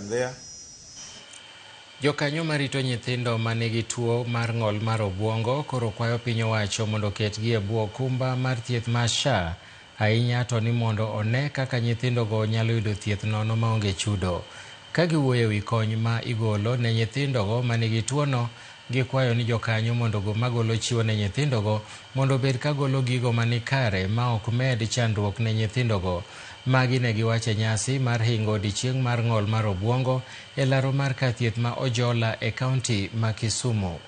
and there. Jokanyo marito nyithindo manigi tuo mar ng'ol mar obuongo koro kwayo piny owacho mondo oketgi e bwo okumba mar thieth mar SHA, ahinya to ni mondo one kaka nyithindogo nyalo yudo thieth nono maonge chudo. Ka giwuoyo e wi kony ma igolo ne nyithindogo manigi tuono, gikwayo ni jokanyo mondo magolo chiwo ne nyithindogo mondo obed ka golo gigo manikare ma ok med chandruok ne nyithindogo. Magi ne giwacho e nyasi mar hingo odiechieng' mar ng'ol mar obuongo e laro mar kar thieth ma Ojola e kaunti ma Kisumu.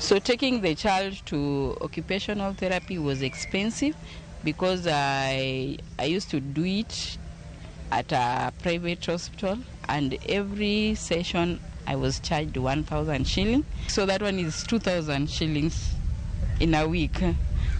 So taking the child to occupational therapy was expensive because I used to do it at a private hospital, and every session I was charged 1,000 shillings. So that one is 2,000 shillings in a week.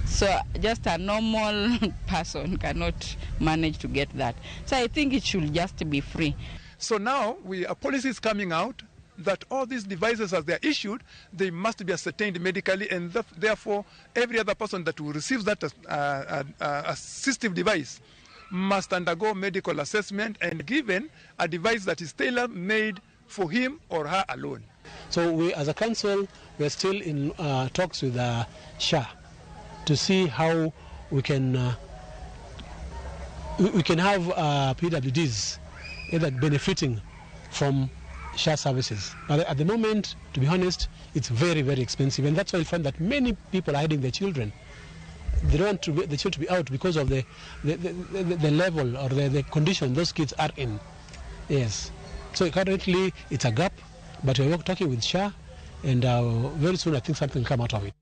So just a normal person cannot manage to get that. So I think it should just be free. So now a policy is coming out that all these devices as they are issued, they must be ascertained medically, and therefore every other person that will receive that assistive device must undergo medical assessment and given a device that is tailor-made for him or her alone. So we, as a council, we are still in talks with SHA to see how we can have PWDs either benefiting from SHA services. But at the moment, to be honest, it's very, very expensive, and that's why you find that many people are hiding their children. They don't want the children to be out because of the level or the condition those kids are in. Yes. So currently it's a gap, but we're talking with SHA, and very soon I think something will come out of it.